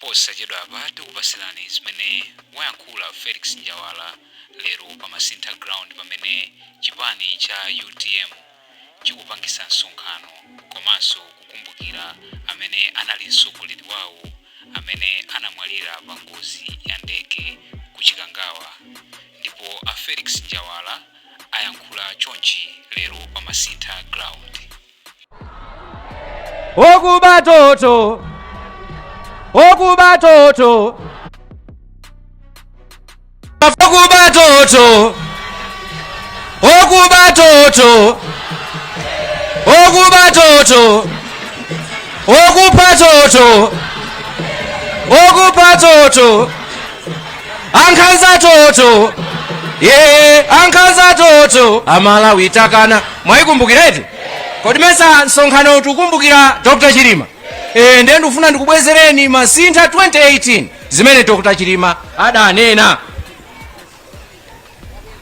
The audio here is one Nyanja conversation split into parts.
Posachedwapa tikupasirani zimene wayankhula Felix Njawala lero pa Masintha Ground pamene chipani cha utm chikupangisa msonkhano komanso kukumbukira amene anali mtsogoleri wawo amene anamwalira pa ngozi ya ndege ku Chikangawa. Ndipo a Felix Njawala ayankhula chonchi lero pa Masintha Ground. Okuba toto, okuba toto, okuba toto, okuba toto, okuba toto, okupha toto, okupha toto, ankhanza toto, ye ankhanza toto, Amalawi takana. Mwayikumbukireti? Kodi mesa msonkhano tikukumbukira Dr Chilima? E, ndiye ndikufuna ndikubwezereni Masintha 2018 zimene Dr Chilima adanena.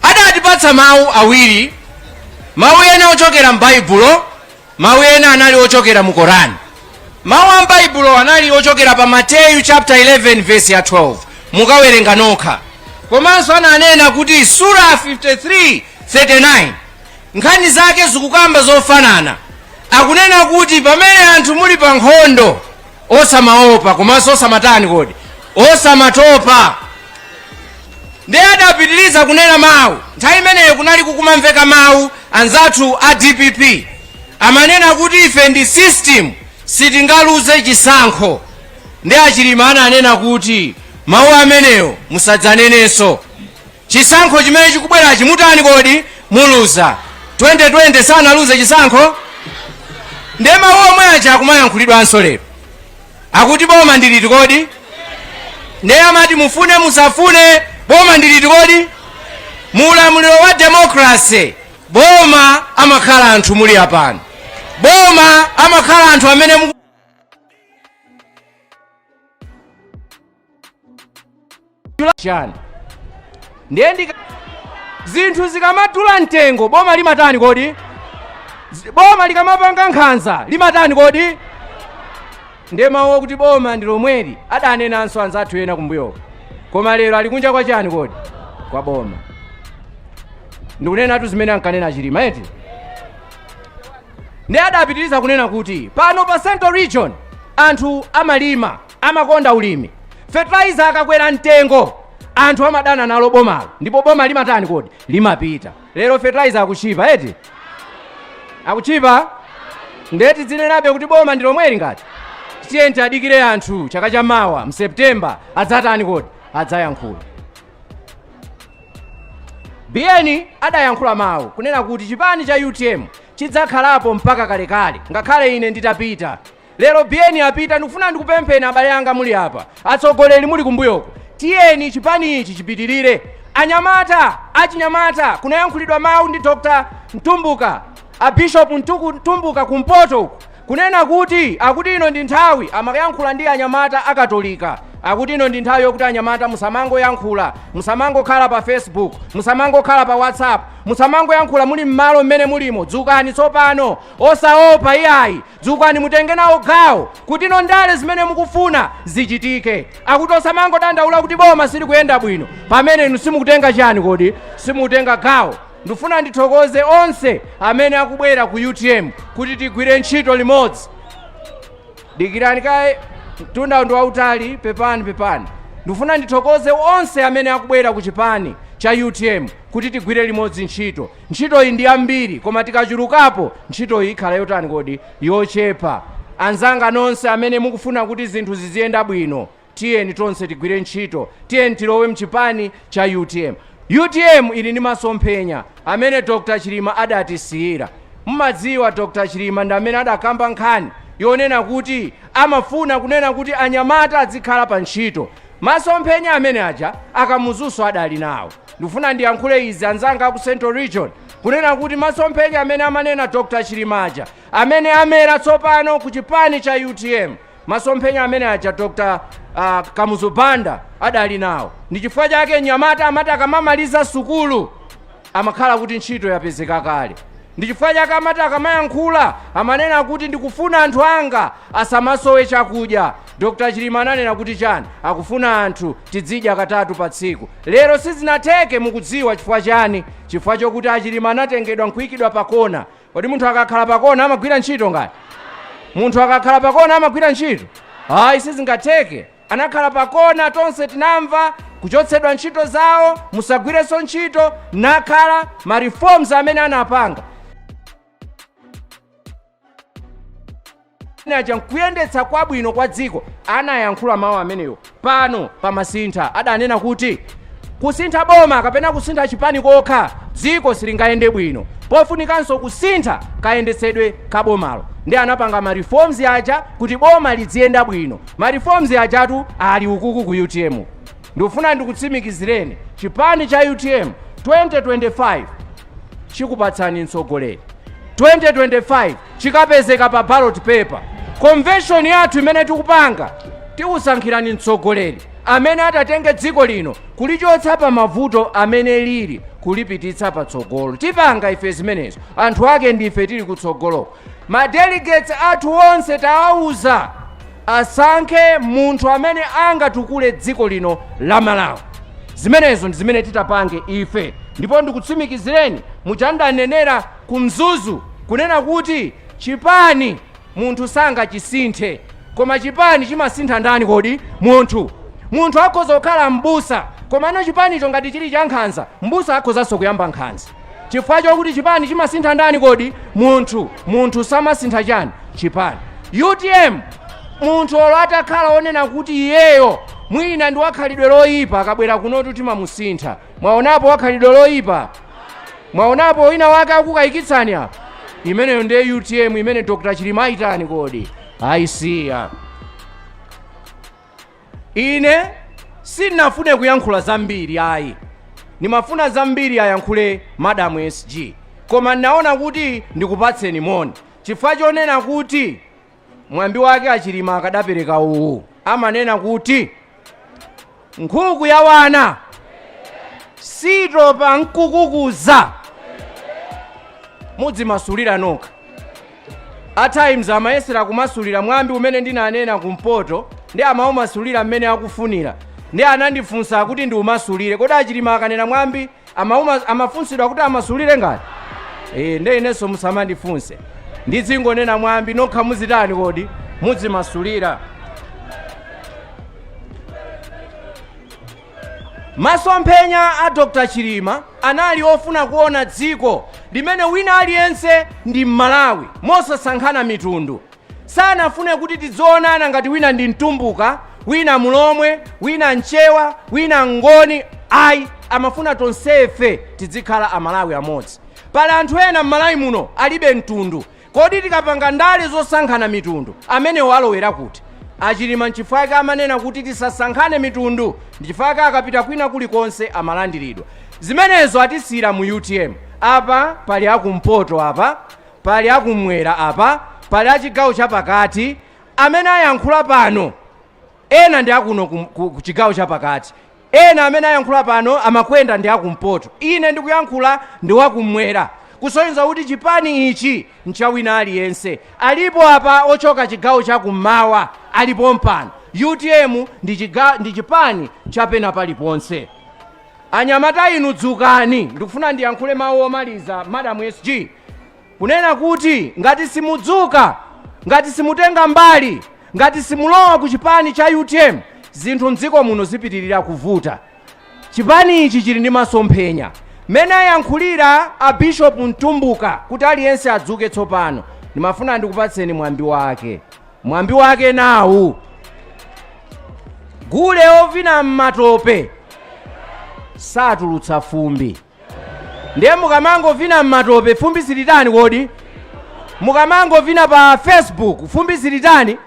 Adatipatsa mawu awiri, mawu ena ochokera m'Baibulo, mawu ena anali ochokera mu Korani. Mawu a m'Baibulo anali ochokera pa Mateyu chapter 11 verse ya 12, mukawerenga nokha. Komanso ananena kuti Sura 53 39 nkhani zake zikukamba zofanana. Akunena kuti pamene anthu muli pa nkhondo osamaopa komanso osamatani kodi? Osamatopa. Ndiye adapitiriza kunena mawu. Nthawi imeneyo kunali kukumamveka mawu anzathu a dpp amanena kuti ife ndi system sitingaluze chisankho. Ndiye a Chilima ananena kuti mawu amenewo musadzanenenso. Chisankho chimene chikubwerachi mutani kodi? Muluza. 2020 sanaluze chisankho? Ndiye mawu omwe aja akumayankhulidwanso lero. Akuti boma ndi liti kodi? Ndiye amati mufune musafune boma ndi liti kodi? Mu ulamuliro wa democracy boma amakhala anthu muli apano. Boma amakhala anthu amene muku chani. Ndiye ndika zinthu zikamadula mtengo boma limatani kodi? Boma likamapanga nkhanza limatani kodi? Ndiye mawu okuti boma ndi lomweli adanenanso anzathu ena kumbuyoko, koma lero ali kunja kwa chani kodi? Kwa boma. Ndikunenatu zimene ankanena Chilima eti. Ndiye adapitiriza kunena kuti pano pa Central Region anthu amalima, amakonda ulimi. Fertilizer akakwera mtengo anthu amadana nalo bomalo ndipo boma limatani kodi? Limapita. Lero fertilizer akutchipa eti? Akutchipa? Ndiye tidzinenabe kuti boma ndi lomweli ngati? Tiyeni tiadikire anthu chaka cha mawa mu September adzatani kodi? Adzayankhula. Biyeni adayankhula mawu kunena kuti chipani cha utm chidzakhalapo mpaka kalekale ngakhale ine nditapita. Lero Biyeni apita, ndikufuna ndikupempheni abale anga muli apa, atsogoleri muli kumbuyoko, tiyeni chipani ichi chipitirire. Anyamata, achinyamata, kunayankhulidwa mawu ndi Dr Mtumbuka, a Bishop Mtumbuka kumpoto uku, kunena kuti akuti ino ndi nthawi, amayankhula ndi anyamata akatolika, akuti ino ndi nthawi yokuti anyamata musamangoyankhula, musamangokhala pa Facebook, musamangokhala pa WhatsApp, musamangoyankhula muli m'malo mmene mulimo, dzukani tsopano, osaopa iyayi. Dzukani mutenge nawo gawo kuti ino ndale zimene mukufuna zichitike. Akuti osamangodandaula kuti boma silikuyenda bwino pamene inu simukutenga chani kodi? Simukutenga gawo. Ndifuna ndithokoze onse amene akubwera ku utm kuti tigwire ntchito limodzi. Dikirani kaye, mtunda ndi wautali, pepani pepani. Ndifuna ndithokoze onse amene akubwera ku chipani cha utm kuti tigwire limodzi ntchito. Ntchitoyi ndi yambiri koma tikachulukapo ntchitoyi ikhala yotani kodi? Yochepa. Anzanga nonse amene mukufuna kuti zinthu ziziyenda bwino, tiyeni tonse tigwire ntchito. Tiyeni tilowe mchipani cha utm. Utm ili ndi masomphenya amene Dr Chilima adatisiyira. Mumadziwa Dr Chilima ndi amene adakamba nkhani yonena kuti amafuna kunena kuti anyamata adzikhala pa ntchito. Masomphenya amene aja a Kamuzunso adali nawo. Ndikufuna ndiyankhule izi anzanga aku Central Region kunena kuti masomphenya amene amanena Dr Chilima aja amene amera tsopano ku chipani cha utm, masomphenya amene aja Dr Kamuzu Banda adali nawo. Ndi chifukwa chake mnyamata amati akamamaliza sukulu amakhala kuti ntchito yapezeka kale. Ndi chifukwa chake amati akamayankhula amanena kuti ndikufuna anthu anga asamasowe chakudya. Dr Chilima ananena kuti chani? Akufuna anthu tidzidya katatu pa tsiku. Lero sizinatheke, mukudziwa chifukwa chani? Chifukwa chokuti aChilima anatengedwa nkuyikidwa pakona. Kodi munthu akakhala pakona amagwira ntchito ngati? Munthu akakhala pakona amagwira ntchito? Ayi, sizingatheke. Anakhala pakona, tonse tinamva kuchotsedwa ntchito zawo, musagwirenso ntchito, nakhala ma reforms amene anapanga aja nkuyendetsa kwabwino kwa dziko. Anayankhula mawu amenewo pano pamasintha, adanena kuti kusintha boma kapena kusintha chipani kokha dziko silingayende bwino, pofunikanso kusintha kayendetsedwe ka bomalo. Ndi anapanga ma reforms aja kuti boma lidziyenda bwino. Ma reforms ajatu ali ukuku ku UTM. Ndikufuna ndikutsimikizireni, chipani cha UTM 2025 chikupatsani mtsogoleri. 2025 chikapezeka pa ballot paper, convention yathu imene tikupanga, tikusankhirani mtsogoleri amene atatenge dziko lino kulichotsa pa mavuto amene lili, kulipititsa patsogolo. Tipanga ife zimenezo, anthu ake ndife tili kutsogoloko. Ma delegates athu onse tawauza asankhe munthu amene angatukule dziko lino la Malawi. Zimenezo ndi zimene titapange ife, ndipo ndikutsimikizireni muchandanenera ku Mzuzu kunena kuti chipani munthu sangachisinthe, koma chipani chimasintha ndani kodi? Munthu. Munthu akhoza kukhala mbusa, komano chipanicho ngati chili cha nkhanza, mbusa akhozanso kuyamba nkhanza, chifukwa chokuti chipani chimasintha ndani kodi? Munthu. Munthu samasintha chani? Chipani. UTM, munthu olo atakhala onena kuti iyeyo mwina ndi wakhalidwe loyipa, akabwera kunotu timamusintha. Mwaonapo wakhalidwe loyipa? Mwaonapo wina wake akukayikitsani apa? Imeneyo ndiye UTM imene Dr Chilima ayitani kodi? Ayisiya. Ine sindinafune kuyankhula zambiri ayi, ndimafuna zambiri ayankhule Madam SG, koma ndinaona kuti ndikupatseni moni chifukwa chonena kuti mwambi wake aChilima akadapereka uwu, amanena kuti nkhuku ya wana sitopa nkukukuza. Mudzimasulira nokha. A Times amayesera kumasulira mwambi umene ndinanena kumpoto, ndi amaumasulira mmene akufunira, ndi anandifunsa kuti ndiumasulire. Kodi aChilima akanena mwambi amafunsidwa kuti amasulire ngati? Nde inenso musamandifunse, ndidzingonena mwambi, nokha muzitani kodi? Mudzimasulira. Masomphenya a Dr Chilima anali ofuna kuona dziko limene wina aliyense ndi Mmalawi mosasankhana mitundu. Sanafune kuti tidzionana ngati wina ndi Mtumbuka, wina Mulomwe, wina Mchewa, wina Ngoni, ayi. Amafuna tonsefe tidzikhala Amalawi amodzi. Pali anthu ena m'Malawi muno alibe mtundu. Kodi tikapanga ndale zosankhana mitundu, amenewo alowera kuti? AChilima nchifukwa chake amanena kuti tisasankhane mitundu, ndichifukwa chake akapita kwina kulikonse amalandiridwa. Zimenezo atisiyira mu UTM. Apa pali akumpoto, apa pali akumwera, apa pali achigawo chapakati. Amene ayankhula pano ena ndi akuno ku chigawo chapakati, ena amene ayankhula pano amakwenda ndi akumpoto, ine ndikuyankhula ndi wakumwera, kusonyeza kuti chipani ichi nchawina aliyense. Alipo apa ochoka chigawo chakummawa, alipo mpano. UTM ndi chipani chapena paliponse. Anyamata inu, dzukani. Ndikufuna ndiyankhule mawu omaliza, Madam SG, kunena kuti ngati simudzuka, ngati simutenga mbali, ngati simulowa ku chipani cha UTM, zinthu mdziko muno zipitirira kuvuta. Chipani ichi chili ndi masomphenya. Mmene ayankhulira a Bishop Mtumbuka kuti aliyense adzuke tsopano, ndimafuna ndikupatseni mwambi wake. Mwambi wake nawu: gule ovina m'matope satulutsa fumbi. Ndiye mukamangovina m'matope, fumbi silitani kodi? Mukamangovina pa Facebook, fumbi silitani?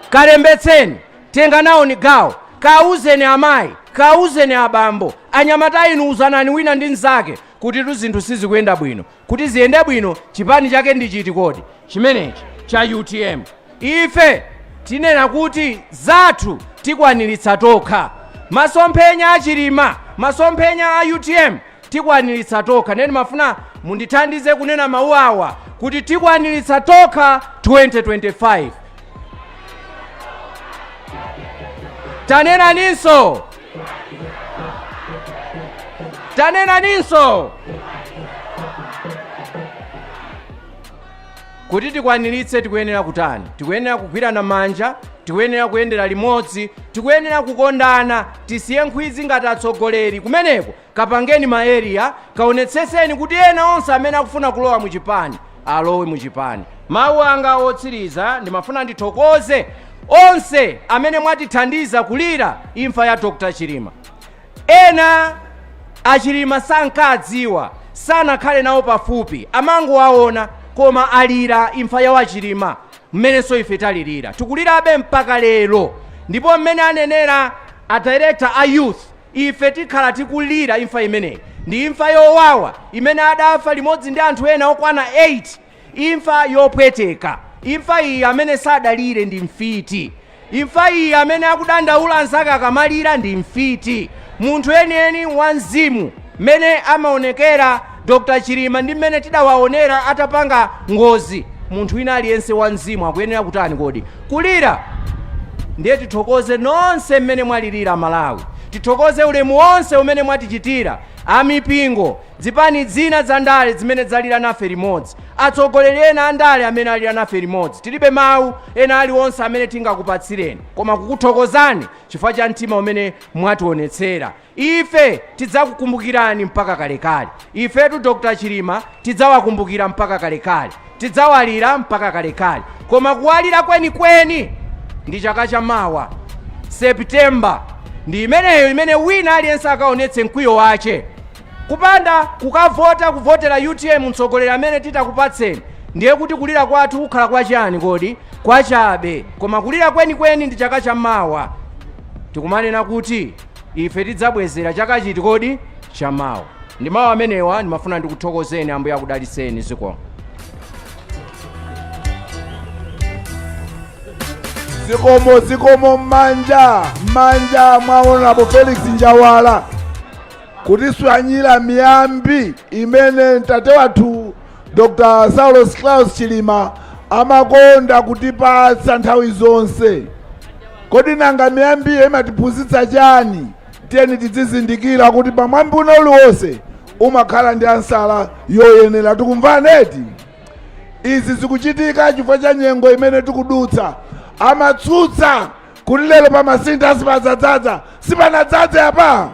Kalembetseni, tenga nawoni gawo, kauzeni amayi, kauzeni abambo, anyamata inu uzanani wina ndi mnzake kuti tu zinthu sizikuyenda bwino. Kuti ziyende bwino, chipani chake ndi chiti kodi? Chimenechi cha UTM. Ife tinena kuti zathu tikwaniritsa tokha. Masomphenya a Chilima, masomphenya a UTM tikwaniritsa tokha. Ndiye ndimafuna Mundithandize kunena mawu awa kuti tikwaniritsa tokha 2025. Tanenaninso, tanenaninso kuti tikwaniritse. Tikuyenera kutani? Tikuyenera kugwirana manja, tikuyenera kuyendera limodzi, tikuyenera kukondana. Tisiye nkhwizi ngati atsogoleri kumeneko. Kapangeni ma area, kaonetseseni kuti ena onse amene akufuna kulowa muchipani alowe muchipani. Mawu anga otsiriza, ndimafuna ndithokoze onse amene mwatithandiza kulira imfa ya Dr Chilima. Ena aChilima sankadziwa, sanakhale nawo pafupi, amangowaona, koma alira imfa ya waChilima mmenenso ife talirira. Tikulirabe mpaka lero, ndipo mmene anenera a director a youth, ife tikhala tikulira imfa imeneyi. Ndi imfa yowawa imene adafa limodzi ndi anthu ena okwana 8, imfa yopweteka. Imfa iyi amene sadalire ndi mfiti. Imfa iyi amene akudandaula anzake akamalira ndi mfiti. Munthu enieni wa mzimu, mmene amaonekera Dr Chilima ndi mmene tidawaonera atapanga ngozi, munthu wina aliyense wa mzimu akuyenera kutani kodi? Kulira. Ndiye tithokoze nonse mmene mwalirira Malawi, tithokoze ulemu wonse umene mwatichitira, amipingo, zipani zina za ndale zimene zalira nafe limodzi, atsogoleri ena a ndale amene alira nafe limodzi. Tilibe mawu ena aliwonse amene tingakupatsireni koma kukuthokozani chifukwa cha mtima umene mwationetsera. Ife tidzakukumbukirani mpaka kalekale. Ifetu Dr Chilima tidzawakumbukira mpaka kalekale, tidzawalira mpaka kalekale, koma kuwalira kwenikweni ndi chaka chamawa Septemba. Ndi imeneyo imene wina aliyense akaonetse mkwiyo wache kupanda kukavota, kuvotera UTM, mtsogoleri amene titakupatseni, ndiye kuti kulira kwathu kukhala kwachani kodi? Kwachabe. Koma kulira kwenikweni ndi chaka chamawa. Tikumanena kuti ife tidzabwezera chaka chiti kodi? Chamawa. Ndi mawu amenewa ndimafuna ndikuthokozeni. Ambuye akudalitseni. Zikomo. Zikomo, zikomo. M'manja, m'manja mwa Honorable Felix Njawala kutiswanyira miyambi imene mtate wathu Dr Saulos Klaus Chilima amakonda kutipatsa nthawi zonse. Kodi nanga miyambiyo imatiphunzitsa chani? Tiyeni tidzizindikira kuti pamwambi uno uliwonse umakhala ndi ansala yoyenera. Tikumvana eti? Izi zikuchitika chifukwa cha nyengo imene tikudutsa. Amatsutsa kuti lero pamasintha sipadzadzaza, sipanadzadze apa.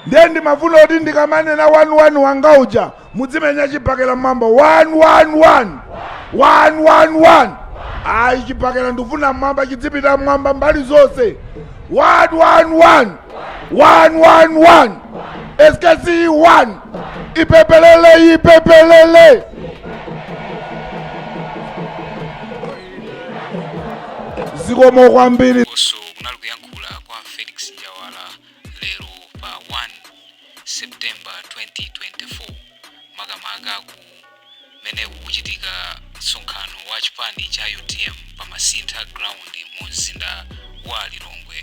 Ndiye ndimafuna kuti ndikamanena 11 wanga uja mudzimenya chibakera mmwamba 111 111. Ayi, chibakera ndikufuna mmwamba, chidzipita mmwamba mbali zonse. 111 111 SKC 1, ipepelele, ipepelele. Zikomo kwambiri. Koso kunali kuyankhula kwa Felix Njawala lero pa 1 September 2024, makamaka kumene kukuchitika msonkhano wa chipani cha UTM pa Masintha Ground mu mzinda wa Lilongwe.